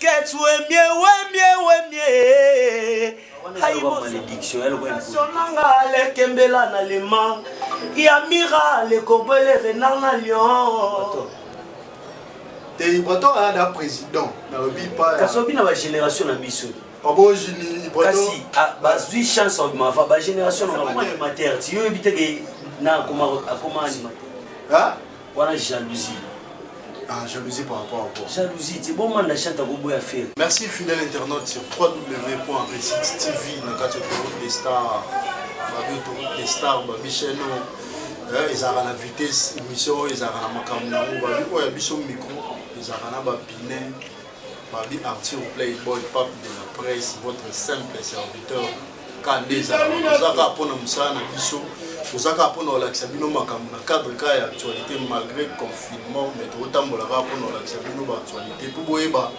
Casquette wemie wemie wemie. Malédiction nanga lekembela na lema ya mira lekobwele renard na lion. Te, Ibrator aya na président, nalobi pa. Kasi obi na bagénération na biso. Abojini. Kasi bazwi chance mava bagénération na animateur ti yo oyebi teke na akoma animateur wana, jalousie. Ah, jalousie par rapport à quoi? Jalousie ti bomanda chante akoboya Ferre. Merci, fidèle internaute sur www.recit TV na kati ya Autoroute des Stars. Babi Autoroute des Stars, babi chaîne oyo ezalaka na vitesse, émission oyo ezalaka na makambo nango, babi oyo ya biso micro ezalaka na bapine, babi Arthur Playboy, pape de la presse, votre simple serviteur. Ka nde ezalaka, toza kaka mpona mosala na biso, toza kaka mpona kolakisa bino makambo na cadre kaka ya actualité. Malgré confinement, mais tokotambola kaka mpona kolakisa bino baactualité mpo boyeba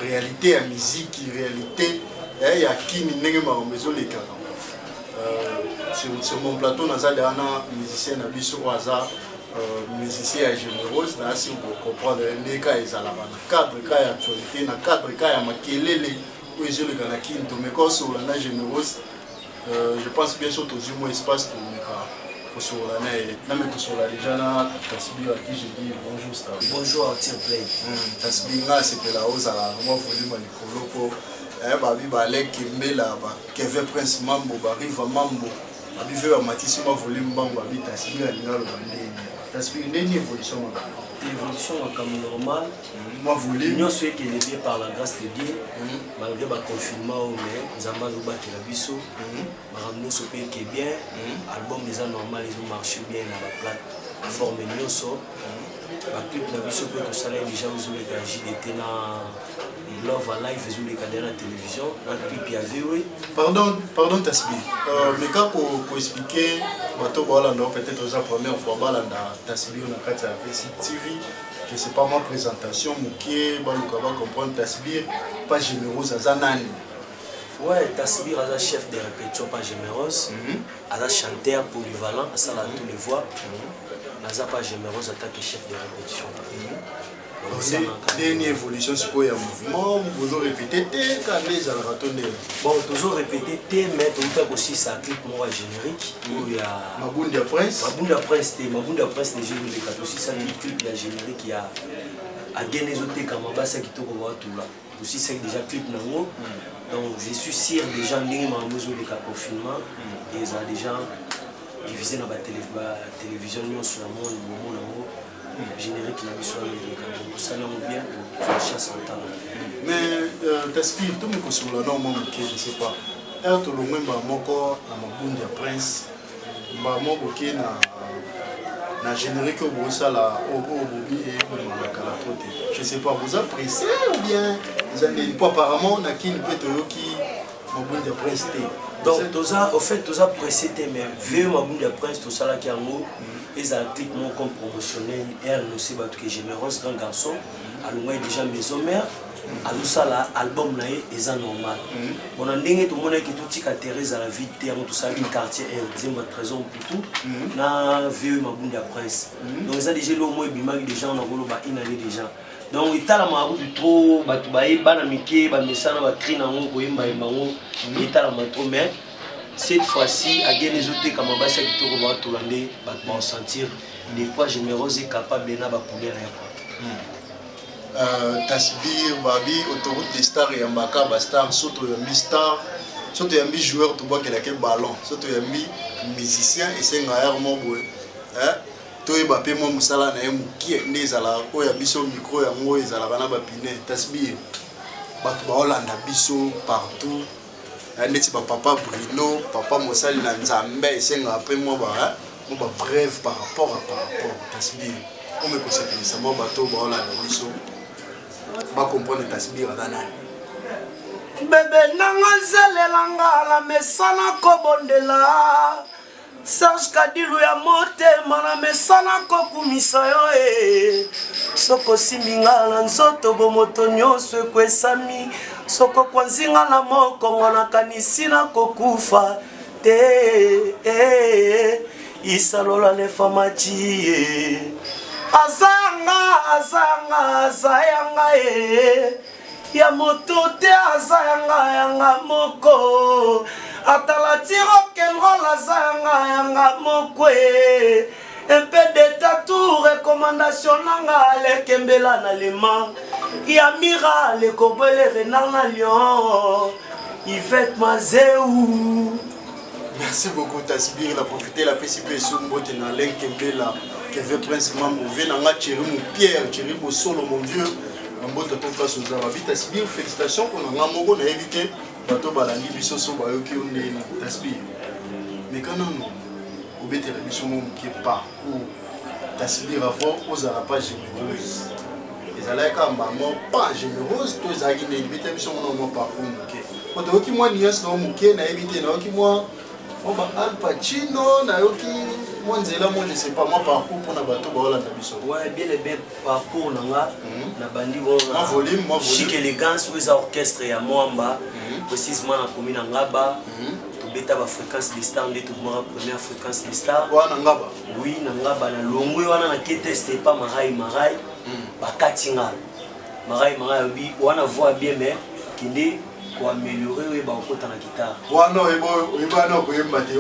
réalité ya miziki, réalité ya kini, ndenge makambo ezolekaka. Sur mon plateau, naza deya na musicien na biso oyo aza musicien ya Générose. Nayasi kocomprendre ndenge kaka ezalaka na cadre kaka ya actualité, na cadre kaka ya makelele oyo ezoleka na kini. Tomeka osolola na Générose. Je pense bien, so tozwi mwa espace, tomeka kosolola na ye. Name kosolola déjà na Tasbi, à qui je dis bonjour, star. Bonjour, Arthur Play. Tasbi, nga asepela ozala mwa volume ya likolo mpo babi baleke mbela, bakeve Prince Mambo, bariva Mambo, babi ve bamatisi mwa volume mbango. Babi Tasbi alinga aloba ndeni. Tasbi, ndeni évolution makambo? Évolution makambo normal. Mwa volume. Nyonso ekende bien par la grâce de Dieu, malgré baconfinement oyo, mais Nzambe azobatela biso, makambo nyonso mpe eke bien. Album eza normal, ezomarche bien na baplateforme nyonso. Baclip na biso mpe tosala déjà, ezoleka ya JDT na Love Alive, ezoleka deya na télévision, na clip ya Vewe. Pardon, pardon Tasbi, meka koexpliquer bato balanda, peut-être eza première fois balanda Tasbi na kati ya VC TV, je sais pas, ma présentation mokie, baluka bacomprendre Tasbir pa Générose aza nani. Ouais, Tasbir aza chef de répétition pa Générose, aza chanteur polyvalent, asala tous les voix. Naza pa Générose en tant que chef de répétition. Ndeni évolution sikoyo ya mouvement? Bozo répété te ka nde ezalaka to ndenge? Bon, tozo répété te, mais touta kosisa clip moko ya générique oyo ya Mabundi ya Prince. Mabundi ya Prince te, Mabundi ya Prince déjà ezoleka. Tosisaki clip ya générique ya Agene, ezotekama, basi ya kitoko baatula. Tosisaki déjà clip nango, donc je suis sûr déjà ndenge makambo ezoleka, confinement ezala déjà divisé na batélévision nyonso ya monde. Bomona yango, générique na biso wana eleka, donc osali yango bien, chance otala. Mais Taspi, tomi kosolola na mwa moke, je sais pas, ere tolongwe mbala moko na Mabundi ya Prince, mbala moko boke na générique oyo bosala, oyo bobi ebimaka kala to te, je sais pas, boza pressé ou bien eza ndeni? Po apparemment na kini mpe toyoki Mabundi ya Prince te. Donc toza, au fait, toza pressé te, mais veo Mabundi ya Prince, tosalaki yango ezala clip moko comme promotionnel e annonce bato ke Générose, grand garçon, alongwaki déjà maison mère, azosala album na ye, eza normal. Bon, na ndenge tomonaki totika terrain ezala vide te, yango tosalaki Quartier 1, nzembo ya Trésor Mputu na veo Mabundi ya Prince. Donc eza déjà eloko moko ebimaki déjà, na koloba une année déjà. Donc etalamaka kutu trop, bato baye, bana mike bamesana, bacri nango, koyembayemba yango, etalama trop. Mais cette fois-ci, Agene ezotekama, basi ya kitoko baatola, nde bato baosentir des fois Générose est capable na bacouleur na ye quoi. Tasbir, babi Autoroute des Stars eyambaka bastar. So toyambi star, so toyambi joueur, tobwakelaki ballon. So toyambi musicien, esengaka yare mo boye toyeba mpe mwa mosala na ye mokie nde ezalaka. Oyo ya biso micro yango ezalaka na bapine. Tasbir, bato baolanda biso partout, neti bapapa Bruno, papa mosali na Nzambe, esengaka mpe mwa babrève par rapport. Tasbir, ome kosepelisa mwa bato baolanda biso, bacomprendre Tasbir aza nani. Bebe nanga, nzelelanga na mesana kobondela. Serge Kadilu ya motema, na mesana kokumisa yo e. Soko osimbi nga na nzoto, bomoto nyonso ekwesami. Soko kwanzinga na mokongo, nakanisi nakokufa te e. Isalola lefamaci e. Azanga, azanga, azayanga e. Ya moto te aza yanga yanga moko atalati rock'n'roll aza yanga yanga moko e un peu de tatou recommandation nanga alekembela na lema ya mira le kobwele renard na lion Yvette Mazeu. Merci beaucoup Tasbir, la profiter la pesi pe mbote na Alain Kembela, Kevin Prince Mambo, vie na nga Thierry Moupière, Thierry Bosolo mon vieux. Mbote to place oza ba Tasbir, félicitations pona nga moko na yebi te bato balandi biso so bayoki yo ndeni Tasbir. Mais quand nanu obetela biso mo moke parcours Tasbir avant ozala pas généreuse. Ezalaki kaka mbala pas généreuse to ezalaki ndeni betela biso mona mwa parcours moke. Po toyoki mwa nuance na yo moke nayebi te nayoki mwa mwa ba Al Pacino nayoki mwa nzela mwa je sais pas mwa parcours mpona bato baolanda biso. Ouais, bien et bien parcours na nga na bandi mwa volume mwa volume chic élégance oyo eza orchestre ya Mwamba précisément na commune ya Ngaba. Tobeta ba fréquence de star nde tobimaka première fréquence de star wana Ngaba. Oui, na Ngaba na longwe wana na ke test epa Marai Marai bakati nga Marai Marai alobi wana voix bien mais kende koaméliorer oyeba kokota na guitare. Wana oyeba na koyemba te.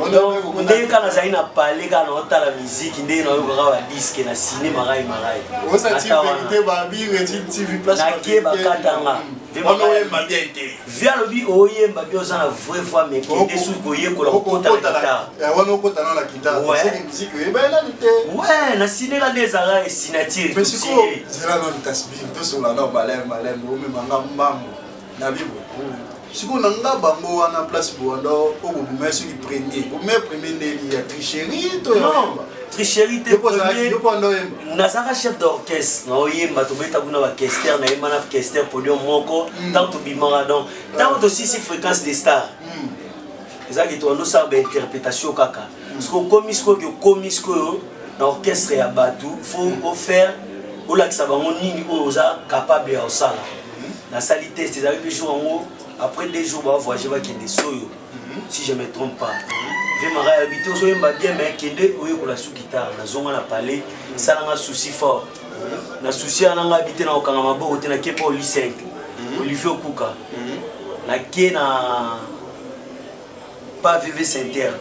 Ndenge kaka nazali na palais kaka naotala miziki ndenge nayokaka badiske na sine Marai Marai nake bakatanga vi alobi oyemba bi oza na vraie voix mais kende soki koyekola kokota na guitare. Wana okota na guitare. Ouais. Musique oyeba nani te. Ouais, na sine ka nde ezalaka signature. Mais sikoyo zela nanu Tasbir tosola nao maleme maleme omemanga mbango na bibo sikoyo na nga bango wana place bowanda oyo bobima soki premier bobima premier ndeni ya tricherie to non tricherie te. Yo mpo anda oyemba. Nazalaka chef d'orchestre na oyemba tobeta kuna bakester nayemba na kester podium moko ntango tobimaka. Donc ntango tosisi fréquence des stars ezalaki tobanda osala bainterprétation kaka parce que okomi sikoyo okomi sikoyo na orchestre ya bato, faut ofaire olakisa bango nini oyo oza capable ya kosala. Nasali test ezalaki mpe jour yango après 2 jours bavoyage bakende soyo si je me trompe pas. Ve mara yabi te ozoyemba bien mais kende oyekola su guitare. Nazonga na palais esalanga souci fort na souci wana nga abi te na kokanga maboko te nake mpo oli 5 Olivier Okuka nake na pa VV Center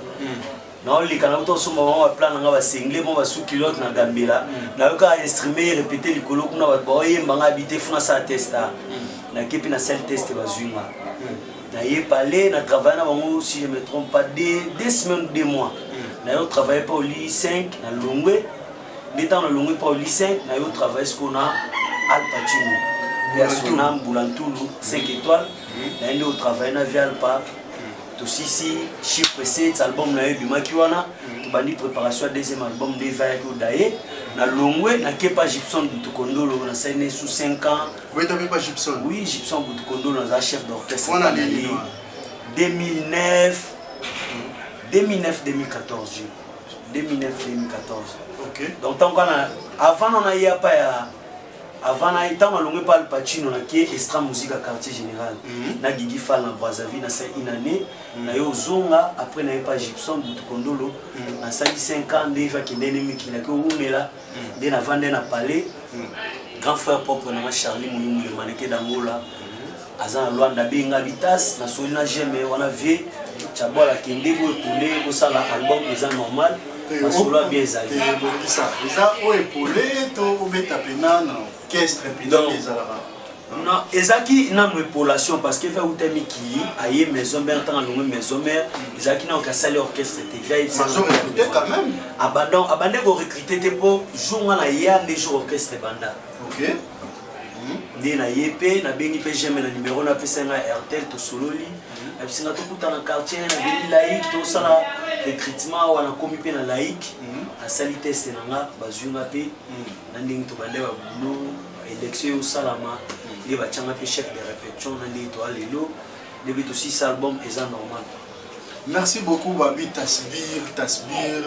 naoleka na tosomba bango baplan na nga basengle mo basu culotte na gambela nayoka instrument répété likolo kuna bato baoyemba nga abi te funa asala test nake mpe nasali test bazwi nga naye palais na travaille na bango si je me trompe pas 2 semaines, 2 mois nayo travaille pa oli 5 na longwe nde ntango na longwe pa oli 5 nayo travaille sikoyo na Al Pacino persona Mbulantulu 5 étoiles naye nde otravaille na vie Alpa tosisi chiffre 7 album na ye ebimaki wana tobandi préparation ya deuxième album nde evayaki odaye na longwe nakepa Gibson Butukondolo nasali ne sous 5 ans. Obeta mpe pa Gibson? Oui, Gibson Butukondolo naza chef d'orchestre. Wana nini? 2009 2009 2014 2009 2014. Donc ntango wana avant na naya pa ya avant na ntango alongwe pa Al Pacino nake Extra Musique ya Quartier Général na Gigi Fall na Brazzaville nasali une année naye ozonga après naye pa Gibson Butukondolo nasali 5 ans nde akende ne mikili ake owumela nde navande na palais grand frère propre nanga Charlie Muyumbu le maneke d'Angola aza na Lwanda abenga bitas nasoli na geme wana vie Chabola akende boye epole kosala album eza normal masolo ya bien ezali. Ebongisa eza oyo epole to obeta pena na orchestre pena nde ezalaka? Non, ezalaki nanu épolation parce que ve auta mikili aye maison mère ntango alongwe maison mère ezalaki nano kasali orchestre te via. Bazo recruter quand même. Abandon abande korecrute te mpo jour nga na ya nde jour orchestre ebanda. Nde na ye mpe nabengi mpe geme na numero napesa ngai Airtel tosololi nabisinga tokuta na quartier na beni laïque tosala recrutement awa nakomi mpe na laïque nasali test na nga bazwi nga mpe na ndenge tobande babulo élection eosalama nde batianga mpe chef de répétition na ndenge toa lelo nde mpe tosisa album eza normal. Merci beaucoup babi Tasbir Tasbir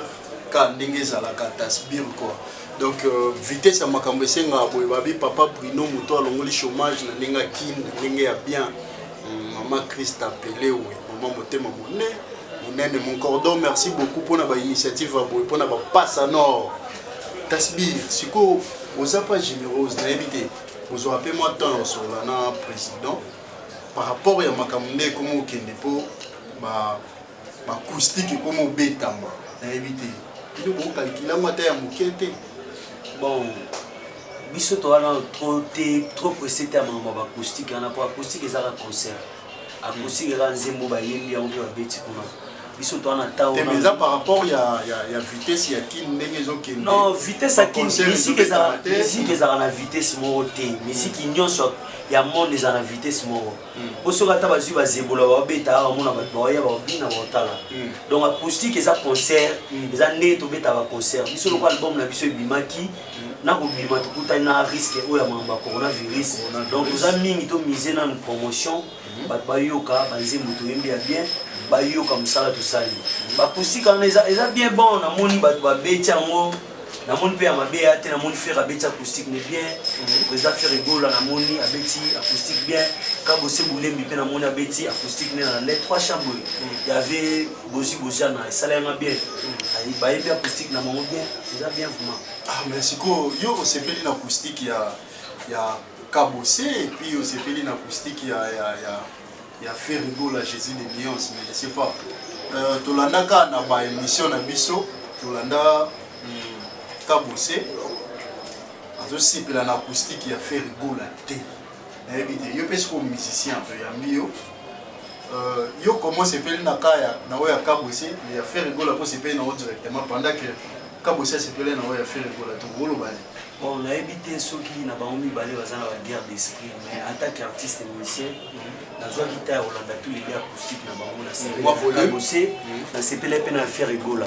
ka ndenge ezalaka Tasbir quoi. Donc vitesse ya makambo esengaka boye babi papa Bruno moto alongoli chômage na ndenge akini na ndenge ya bien. Mama Christa Pelewe mama motema monene monene mon cordon, merci beaucoup mpona bainitiative ya boye mpona bapasa nord. Tasbir sikoyo. Oza pas généreuse, nayebi te. Ozwa mpe mwa temps ya kosolola na président par rapport ya makambo nde ekoma okende mpo ba acoustique ekoma obetama, nayebi te. Bino bokalkila yango ata ya moke te? Bon, biso towana trop te, trop pressé te ya makambo ya baacoustique wana, po acoustique ezaka concert, acoustique eza nzembo bayembi yango mpe babeti kuna. Biso towana ta te, mais eza par rapport ya vitesse ya Kine ndenge ezokende. Non, vitesse ya Kine, musique ezalaka, musique ezalaka na vitesse moko te. Musique nyonso ya monde ezala na vitesse moko, po soki ata bazwi bazebola babeta awa, bamona bato baoya, babina, baotala. Donc acoustique eza concert, eza ndenge tobeta baconcert. Biso lokola album na biso ebimaki na kobima, tokutani na risque oyo ya makambo ya coronavirus. Donc toza mingi tomise nanu promotion, bato bayoka banzembo toyembi ya bien, bayoka mosala tosali. Baacoustique wana eza bien. Bon, namoni bato babeti yango, namoni mpe ya mabe ya te. Namoni Ferre abeti acoustique ne bien, président Ferre Gola namoni abeti acoustique bien. Kabose Bulembi mpe namoni abeti acoustique ne na les trois chambres. Y avait Bozi Boziana, esala yanga bien, bayebi acoustique na bango bien, eza bien vraiment. Ah, mais sikoyo yo osepeli na acoustique ya Kabose et puis osepeli na acoustique ya Ferre Gola Jésus de Nuance, mais je sais pas, tolandaka na baémission na biso, tolanda Kabose azosepela na acoustique ya Ferre Gola te. Nayebi te, yo mpe sikoyo musicien, toyambi yo, yo comment osepeli na ka ya na oyo ya Kabose, mais ya Ferre Gola mpo osepeli na oyo directement, pendant que Kabose asepeli na oyo ya Ferre Gola? Tokoloba nini? Bon, nayebi te soki na bango mibale baza na baguerre d'esprit, mais en tant qu'artiste musicien, nazwaki ta ya kolanda tous les deux acoustique na bango. Mwa volume. Nasepelabose, nasepeli mpe na Ferre Gola.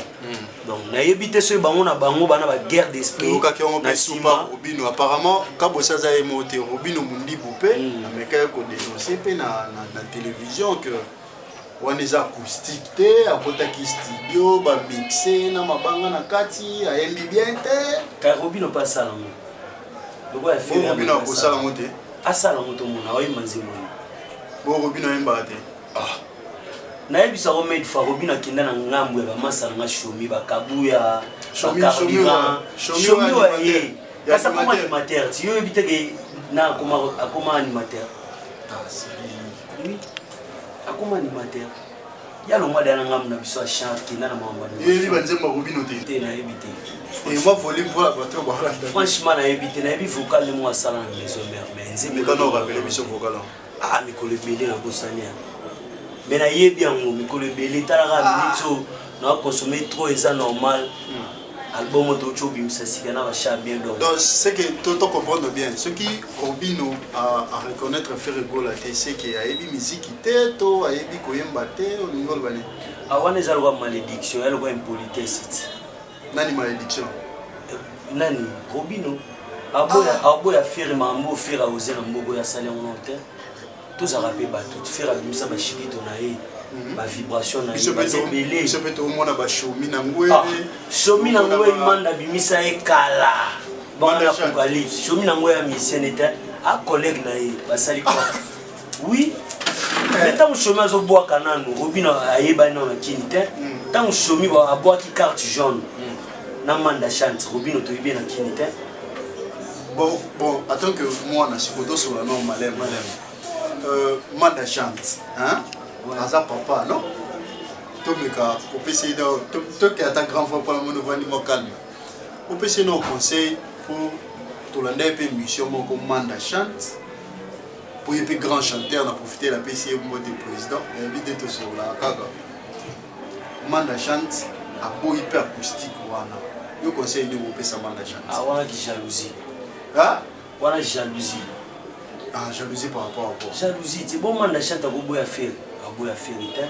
Donc nayebi te soki bango na bango bana baguerre d'esprit. Toyokaki yango na mpe nsima. Supa Robino, apparemment Kabose aza ye moko te. Robino Mondibu mpe amekaki kodénonce mpe na télévision que wana eza acoustique te, akotaki studio, bamixe na mabanga na kati, ayembi bien te. Ka Robino mpe asala yango lokola Bo Ferre. Robino akosala yango te. Asala yango, tomona oyemba nzembo nini. Bo Robino ayembaka te. Ah. Nayebisako made fois, Robino akenda na ngambu ya bamasa nanga Shomi, bakabuya. Shomi Shomi wa wa animateur. ye Ya kasi akoma animateur. animateur ti yo oyebi teke na akoma animateur. Ah, Oui, akoma animateur ya longwa deya na ngambu na biso ya chant, akenda na makambo ya yebi animation. Banzembo ya Robino te. Te, nayebi te. Mwa volume mpona bato balanda. Franchement nayebi te. Nayebi vocal nde moko asala na Maison Mère, mais nzembo Mekana orapele biso vocal yango. Ah, mikolo ebele nabosani yango, mais nayebi yango mikolo ebele. Talaka minute oyo naconsomme trop, eza normal. Album oyo touti obimisa sika na bacha bien, donc Donc c'est que to comprendre bien, soki Robino a reconnaître Ferre Gola te, c'est que ayebi miziki te to ayebi koyemba te? Olingi oloba nini? Ah, wana eza lokwa malédiction, ya lokwa impolitesse ti. Nani malédiction? Nani, Robino aboya, aboya Ferre. Makambo Ferre aoze na mboka oyo asali yango nano te. Tozalaka mpe bato, Ferre abimisa bashikito na ye, bavibration na ye. Biso Baza ebele. Biso mpe toomona bashomi na ngwele. Ah, shomi na ngwe, manda abimisa ye kala bango na Manda Chante. Apocalypse. Shomi na ngwe ya musicien ete a collègue na ye basali kwa, oui, mais ntango Shomi azobwaka nanu, Robino ayebani nano na kini te. Ntango Shomi abwaki carte jaune na Manda Chante, Robino toyebi ye na kini te. Bon, en tant que mwana sikoyo, tosola no maleme maleme. Manda Chante, hein? Aza papa non, tomeka kopesa ye toke ata grand frère mpona moni ovandi mwa calme, opesa ye no conseil po tolanda ye mpe mission moko. Manda Chante, po ye mpe grand chanteur, na profite napesi ye mbote. Président, nayebi te, tosololaka kaka. Manda Chante aboyi mpe acoustique wana, yo conseil nini opesa Manda Chante? Ah, wana ki jalousie. Ah? Wana jalousie. Ah, jalousie par rapport à quoi? Jalousie te. Bon, Manda Chante akoboya Ferre, aboya Ferre te.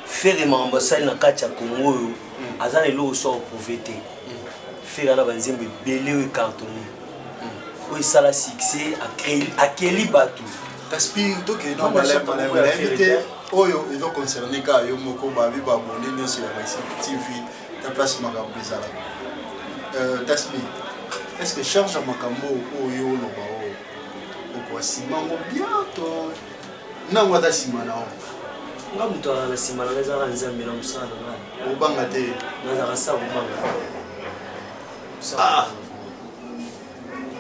Ferre makambo asali na kati ya Congo oyo, aza na eloko so aprouve te. Ferre ana banzembo ebele oyo ecartonne, oyo esala succès, akeli bato. Kasi tokende Manda maleme Chante maleme. akoboya Nayebi Ferre te te. oyo ezoconcerne kaka yo moko. Babi baabone nyonso ya Réussite TV ta place makambo ezalaka. Tasbi, est ce que charge ya makambo oyo oloba oyo okoka nsima yango bien to nango ata nsima na yo? Nga moto azala na nsima na nga ezalaka Nzambe na mosala na ngai. Obanga te? Nazalaka sa kobanga. Ah.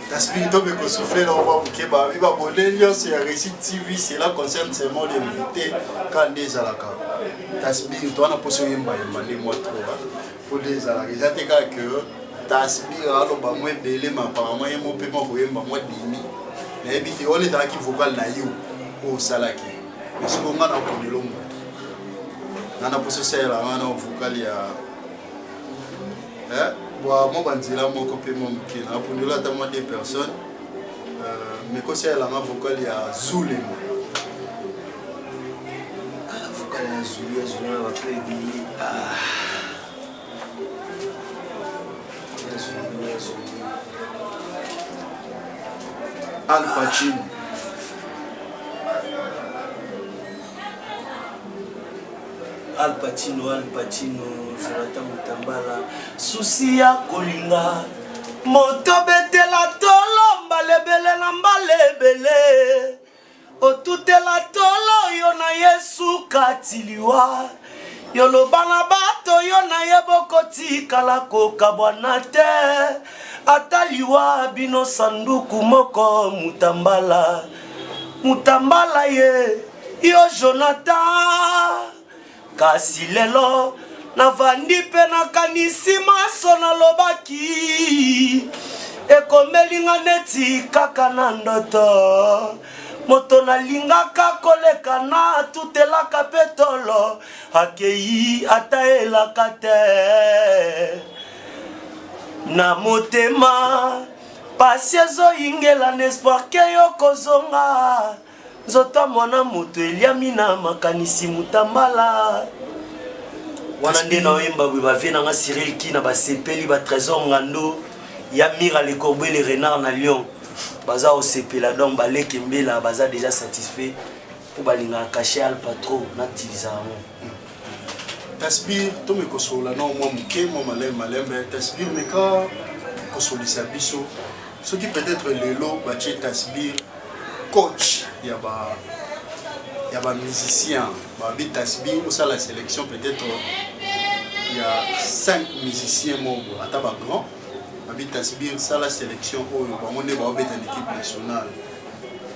Tasbih to meko souffler na mwa moke babi babone nyonso ya Réussite TV cela concerne seulement l'invité ka nde ezalaka Tasbih to wana poso yemba yemba nde mwa trop po nde ezalaka eza te kaka que Tasbih aloba mwa ebele ma apparemment ye mo mpe mwa koyemba mwa demi nayebi te wana ezalaki vocal na yo oyo osalaki mais sikoyo ngai naponelo moto ngai na poso osalela ngai na vocal ya Eh, bwa mwa banzela moko mpe mwa moke napundelo ata mwa deux personnes euh, mais kosalela nga vocal ya zulema ah, vocal ya zulu ya zulu na bato ebele ah. ya zulu ya zulu Al Pacino Al Pacino, Al Pacino, Jonathan Mutambala, souci ya kolinga moto betela tolo mbala ebele na mbala ebele otutela tolo yo na yesu kati liwa yoloba na bato yo na ye bokotikala kokabwana te ata liwa bino sanduku moko mutambala mutambala ye yo Jonathan kasi lelo navandi mpe nakanisi maso nalobaki ekomeli nga neti kaka na ndoto moto nalingaka koleka na tutelaka mpe tolo akei ata elaka te na motema pasi ezoyingela na espoir ke yo kozonga Nzoto ya mwana moto eliami na makanisi mutambala wana nde naoyemba boye bavie na nga Cyril Kina basepeli ba Trésor Ngando ya Mira le Corbeau le Renard na Lyon baza kosepela donc baleke mbela baza déjà satisfait mpo balingaka cachet alpa trop natiliza yango Tasbir tomeka kosolola nao mwa moke mwa malembe malembe Tasbir meka kosolisa biso soki peut-être lelo batie Tasbir coach ya ba ya ba musiciens babi Tasbir osala sélection peut-être ya 5 musiciens moko ata ba grand babi Tasbir sala sélection oyo bango nde baobeta na équipe nationale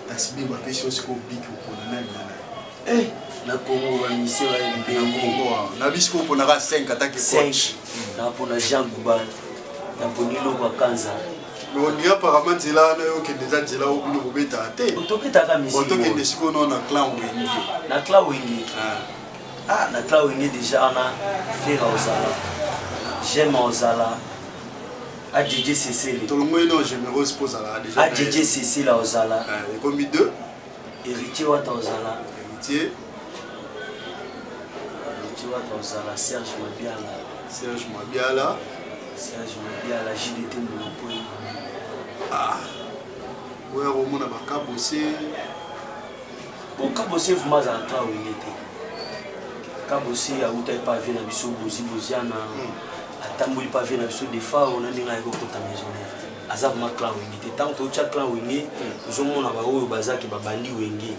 Tasbir bapesi yo sikoyo biki opona nani na nani Eh, na Congo ba musiciens ba ebele. Na Congo ah. Na biso ko pona ka 5 atake coach. Na pona Jean Goubal. Na poni Loko Kanza. Mais on dirait apparemment nzela wana yo okende eza nzela oyo bino kobetaka te. Tobetaka musique. Tokende sikoyo nao na clan Wenge. Na clan Wenge. Ah, ah na clan Wenge déjà wana Ferre ozala. J'aime ozala. ADJ Cecile. Tolongoli no Générose mpo ozalaka déjà. ADJ Cecile ozala. Ekomi 2. Héritier Wata ozala. Héritier. Héritier Wata ozala Serge Mabiala. Serge Mabiala. Serge Mabiala JDT Monopole. Ah. Oya komona bakabose. Bon kabose vraiment azala ka wenge te. Kabose awuta epa vie na biso Bozi Boziana. Hmm. Atamboli pa vie na biso Defao na ndenge ayaki kokota maison mère. Aza vraiment clan wenge te ntango totya clan wenge ozomona baoyo bazaki babandi wenge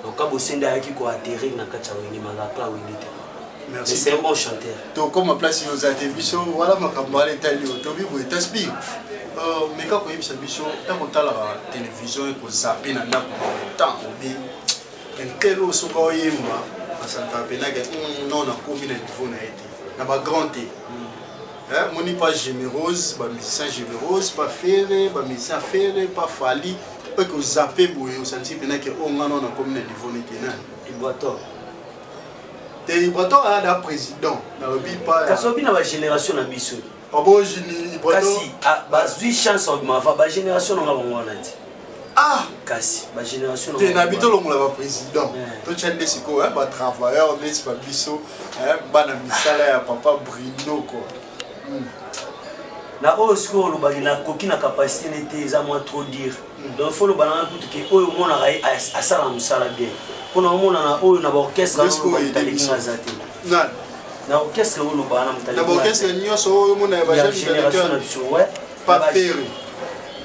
donc kabose nde ayaki koatterrir na kati ya wenge mais aza clan wenge te. Merci. C'est un bon chanteur. Tokoma place yo oza te biso wala makambo wana etali yo tobi boye tasbi euh, meka koyebisa biso ya kotalaka télévision ekozape na ndako temps obi intel oyo soki oyemba asantaka mpenake hmm, non nakomi na niveau na ye te na bagrand te Eh, moni pas Générose, ba musicien Générose, pas Ferre, ba musicien Ferre, pas Fally. Oyo ko zapper boye osanti pena ke oh ngana na komi na niveau nete nani. Ibrator. Te Ibrator aya da président. Na lobi pas. Kasi obi na ba génération na biso. Abo Jini Ibrator. Kasi ah, bazui chance obima va ba génération na bango wana ti. Ah kasi ba génération te na bito longola ba président. To tcha nde sikoyo ba travailleurs neti ba biso Eh, bana misala ya papa Bruno quoi. Hmm. Na oyo sikoyo olobaki nakoki na capacité ne te eza mwa trop dire. Hmm. Donc faut loba nanga kutu ke oyo omonaka ye asala mosala bien. Mpona omonana oyo na baorchestre motaleki nga aza te. Nani? Na orchestre oyo olobaka na motaleki. Na baorchestre nyonso oyo omona ya ba génération na biso ouais. Pas Ferre.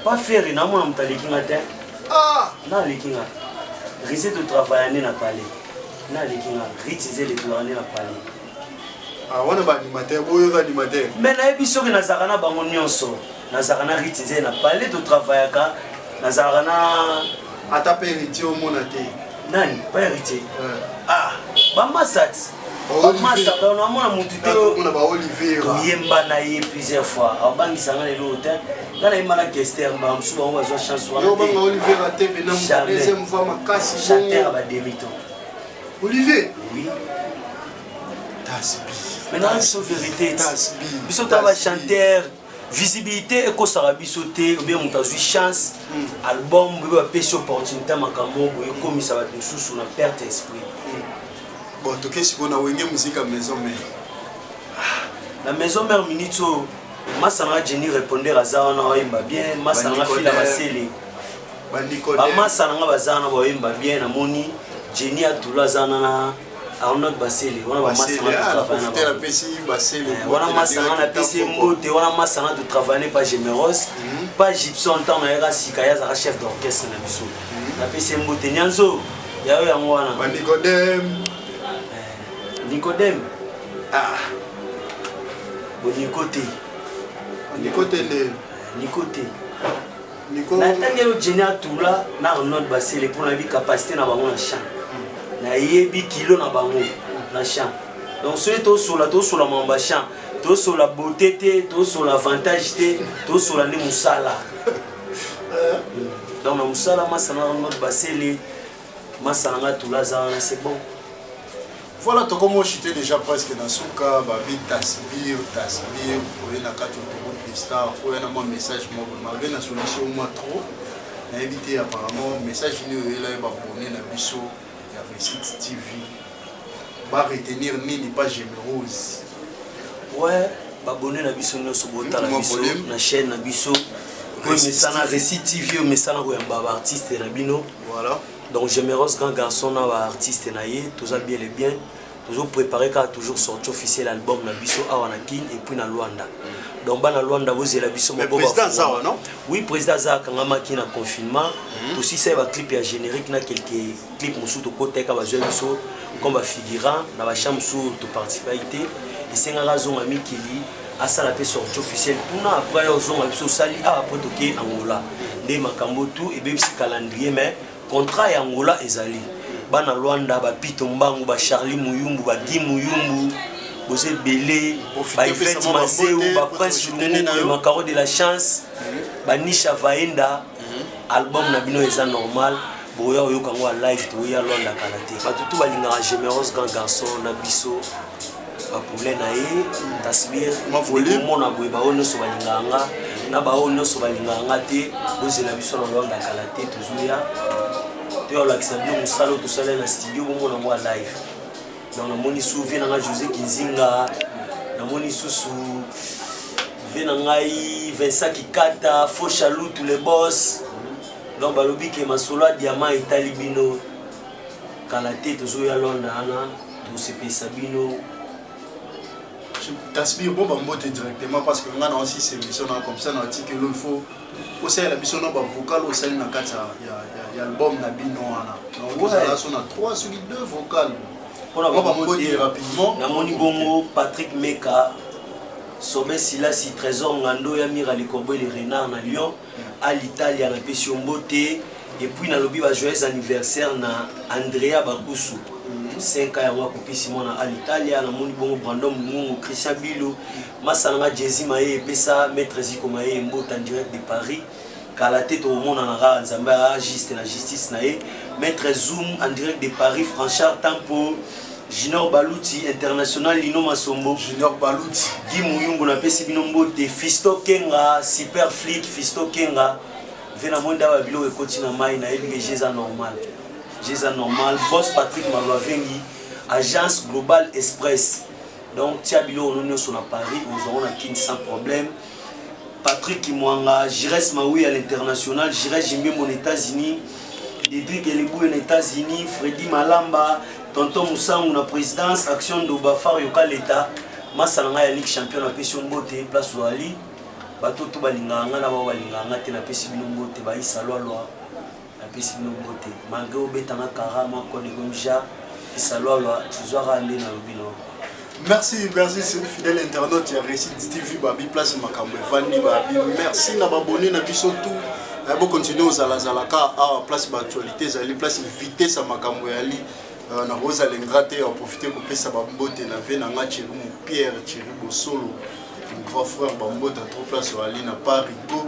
Pas Ferre namona moto aleki nga te. Ah! Na aleki nga. Rise de travailler na palais. Na aleki nga Ritz Nzele tozalaka nde na palais. Ah wana ba animateur boyo oza animateur. Mais nayebi soki nazalaka na bango nyonso. Nazalaka na Riti Nzele na palais, totravaillaka, nazalaka na Ata mpe Héritier omona te? Nani? Pa Héritier? Ah, bamasat, bamasa, namona mutu te. Omona baolivera? Toyemba na ye plusieurs fois, abangisanga lelo te. Nga nayemba na Kester, mbala mosusu bango bazwa chance wana. Yo obanga Olivera te mpena? Jamais. Deuxième fois makasi. Chanteur ya bongo bademito. Olivier? Oui. Tasbi. Maintenant biso vérité. Tasbi. Biso ta bachanteur, visibilité ekosaka biso te. Obie moto azwi chance, album boye bapesi opportunité, makambo boye ekomisa bato mosusu na perte esprit. Bon, toke sikoyo na Wenge Musica Maison Mère. Na Maison Mère, minute oyo, masanga Jenny Répondeur aza wana, oyemba bien. Masanga Fila Basele. Banicodème. Bamasa na nga baza wana, baoyemba bien. Namoni Jenny Atula aza wana na Arnold Basele wana, bamasa. Profite, napesi Basele. Wana masanga napesi ye mbote. Wana masanga totravaille pa Gemeros, pa Gibson. Ntango nayaka sika, ye azalaka chef d'orchestre na biso. Napesi ye mbote nyanzo yayo yango wana. Banicodème. Nicodème, ah, boniko te. Niko te nde? Niko te. Niko. Natangeli Jenny Atula na Arnold Basele mpo nayebi capacité na bango na champ, nayebi kilo na bango na champ. Donc soki tosola, tosola makambo ya champ, tosola beauté te, tosola avantage te, tosola nde mosala. Donc na mosala, masa na Arnold Basele, masa na nga Tula aza wana, c'est bon. Voilà, tokomi ochite déjà presque na suka. Babi Tasbir, Tasbir oye na kati Autoroute des Stars, oya na mwa message moko malgré na solution mwa trop, nayebi te. Apparemment message nini oyela ye babone na biso ya Réussite TV, baretenir nini pa Gemerose? Ouais, babone na biso nyonso botala Mwa biso volume. na chaîne na biso oyo mesana, Réussite TV, oyo mesana koyamba baartiste na bino. Voilà. Donc Gemeros grand garçon na baartiste na ye, toza bien le bien, tozopréparé kaka toujours sortie officielle album na biso awa na Kin et puis na Lwanda. Donc bana Lwanda, bozela biso. Mais maboko président bafungwama. aza awa, non? Oui, président aza, akangamaki na confinement. Tosisa ye baclip ya générique na quelques clip mosusu tokoteka, bazwa biso comme bafigurant na bachamp mosusu, toparticipaki te. Esengaka azonga mikili, asala mpe sortie officielle kuna. Après ozonga, biso osali awa, après toke Angola. Nde makambo tu ebebisi calendrier, mais contrat ya Angola ezali. Bana Lwanda, bapito mbangu, bacharli Muyumbu, bagi Muyumbu, boza ebele. Profite. Baivete. Pesa mwa Mazeu. bambote, Baprince. po toshitene na Lungu. yo. Macaro de la chance, banisha vaenda, album na bino eza normal, boya oyoka yango ya live. Toya Lwanda kala te. Bato tu balingaka Gemeros grand garçon na biso, bapoulain na ye Tasbir. Mwa volume. Omona boye, baoyo nyonso balingaka nga na baoyo nyonso balingaka nga te, bozela biso na Lwanda kala te. Tozoya, toya olakisa bino mosala oyo tosala na studio, bomona yango ya live. Donc namoni su vie na nga José Kinzinga, namoni susu vie na ngai Vincent Kikata, Faux Chaloutu, le boss. Donc balobi ke masolo ya diamant etali bino kala te. Tozoya Londres wana, tosepelisa bino. Tasbir, bo bambote directement, parce que nga na osisi émission na comme ça na article, il faut osalela biso na bavocal osali na kati ya album na bino wana. Donc ozala so na 3 soki 2 vocal. Mpona Mwa bambote rapidement. Namoni bongo Patrick Meka, Sobe Silasi, Trésor Ngando ya Mira Likorbo, le renard na Lyon à l'Italia, napesi yo mbote. Et puis nalobi ba joyeux anniversaire na Andrea Bakusu, 5 ans yango akopesi mwana à l'Italia. Namoni bongo Brandon Mungungu, Christian Bilo, masala nga Jesi Maye, epesa maître Ziko Maye mbote en direct de Paris. Kala te tokomonana kaka, Nzambe ajuste na justice na ye. Maître Zoom en direct de Paris, Franchard Tampo, Junior Baluti international, Lino Masombo. Junior Baluti. Guy Muyumbu, napesi bino mbote. Fisto Kenga, super flic Fisto Kenga ve na moi awa, biloko ekoti na mai, nayebi ke eza normal, eza normal. Boss Patrick Malwavengi, agence Global Express. Donc tia biloko no nyonso na Paris, ozwango na Kini sans problème. Patrick Mwanga, Jires Maui à l'international, Jires Jimbembo aux États-Unis, Dédric Eleboué aux États-Unis, Freddy Malamba, Tonton Moussangu na présidence, Action Ndoba, Far Yoka l'État, Masala Yannick Champion, napesi yo mbote, place Wali, bato to balingaka nga na bao balingaka nga te, napesi bino mbote, baisa lwalwa, napesi bino mbote. Malgré obetanga kara mwa code comme ja isa lwalwa, tozwaka nde nalobi no. Merci, merci, c'est fidèle internaute ya Réussite TV, babi place makambo evandi babi. Merci na babonné na biso tout. Eh, bo continuer ozala ka awa place ba actualité ezali place vitesse ya makambo yali euh, na kozala ingrat te ya profiter kopesa bambote na vie na nga Thierry Pierre Thierry Bosolo mon grand frère bambote trop place oyali na Paris go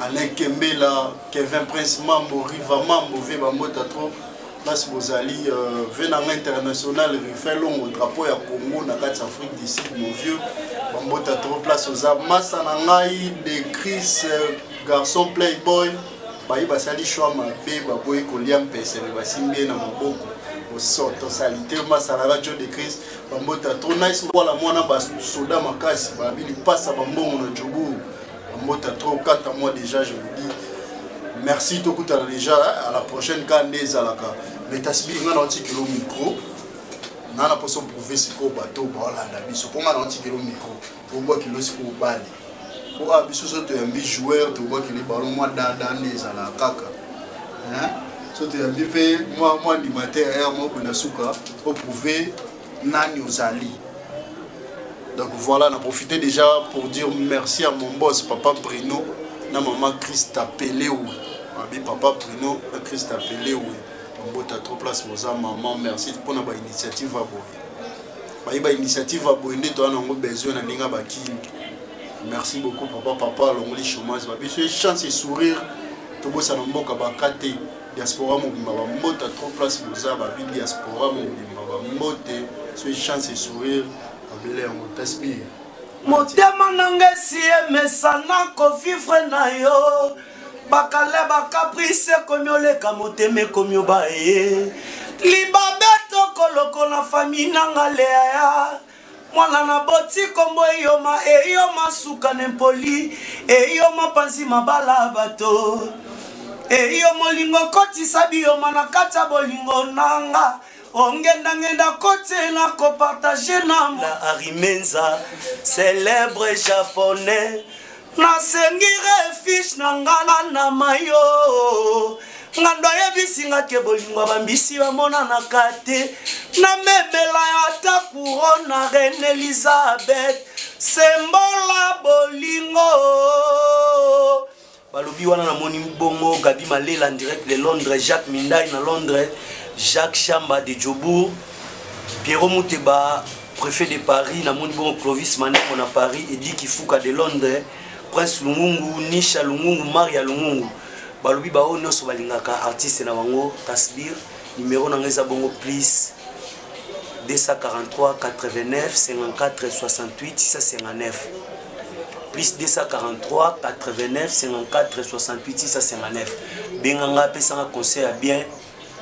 Alain Kembela Kevin Prince Mambo Riva Mambo vie bambote trop place bozali euh, ve na nga international Rufin Longo drapeau ya Congo na kati ya Afrique du Sud mon vieux bambota trop place oza masa na ngai de Chris euh, garçon playboy baye basali choix mabe baboyi kolia mpese me basimbi ye na maboko bosoto salite masalaka jo de Chris bambota trop nice wala mwana basoda makasi babi lipasa bambongo na jobourg bambota trop quant à moi déjà je vous dis merci tokutana déjà à la prochaine ka nde ezalaka mais tasbi nga na otikelo micro nga na poso prouve sikoyo bato baolanda biso mpo nga na otikelo micro tobwakilo sikoyo bale mpo a biso so toyambi joueur tobwakeli ballon mwa dada nde ezalaka kaka so toyambi mpe mwa mwa animateur ya moko na suka oprouve nani ozali. Donc voilà, on a profité déjà pour dire merci à mon boss, Papa Bruno, na maman Christa Peleu. Abi Papa Bruno, na Christa Peleu. Mbota trop place boza maman, merci pour na ba initiative à boye. Ba ba initiative à boye nde to na ngo besoin na ndinga ba king. Merci beaucoup papa papa longoli chômage ba biso chance et sourire. Tobosana mboka bakate diaspora mobimba bambota trop place boza babi diaspora mobimba bambote soki chance et sourire babele yango tasbir motema nanga esi emesana kovivre na yo bakale bakaprice ekomi oleka motema ekomi obaye libabe tokoloko na fami nanga leaya mwana na boti kombo eyoma eyoma suka na empoli eyoma panzi mabala bato eyo molingo kotisa biyoma na kati ya bolingo nanga ongendangenda kotiela kopartage na la arimenza célèbre japonais nasengi refuge na nga na mayo ngando ayebisi nga ke bolingo ya bambisi bamonanaka te namemela ata couronne reine elizabeth sembola bolingo balobi wana namoni bongo gabi malela en direct de londres jacques mindai na londres jacques chamba de jobourg pierrot muteba préfet de paris namoni bongo clovis manemo na paris edi kifuka de londres prince lungungu nisha lungungu maria lungungu balobi baoyo nyonso balingaka artiste na bango tasbir numero na ngai eza bongo plus 243 89 54 68 659 plus 243 89 54 68 659 benga nga apesanga conseil ya bien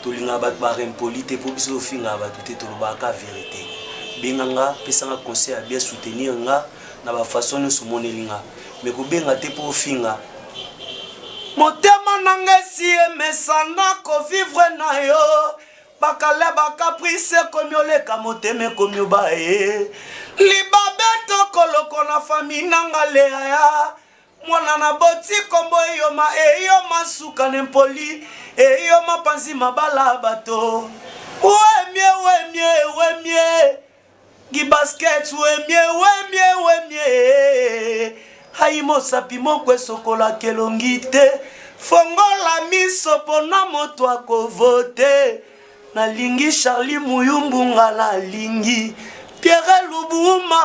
tolingaka bato barempoli te mpo biso tofingaka bato te tolobaka verité benga nga pesanga conseil ya bien soutenir nga na bafaçon nyonso omoneli nga me kobenga te mpo ofinga motema na nga esi emesana kovivre na yo bakale bakaprice ekomi oleka motema ekomi obaye libabe tokoloko na fami nanga leaya mwana na boti kombo eyoma eyoma suka na empoli eyoma panzi mabala bato wemie wemie wemie gibasket wemie wemie wemie ayi mosapi moko esokolaka elongi te fongola miso mpona moto akovote nalingi charli muyumbu nga nalingi pierre lubuma.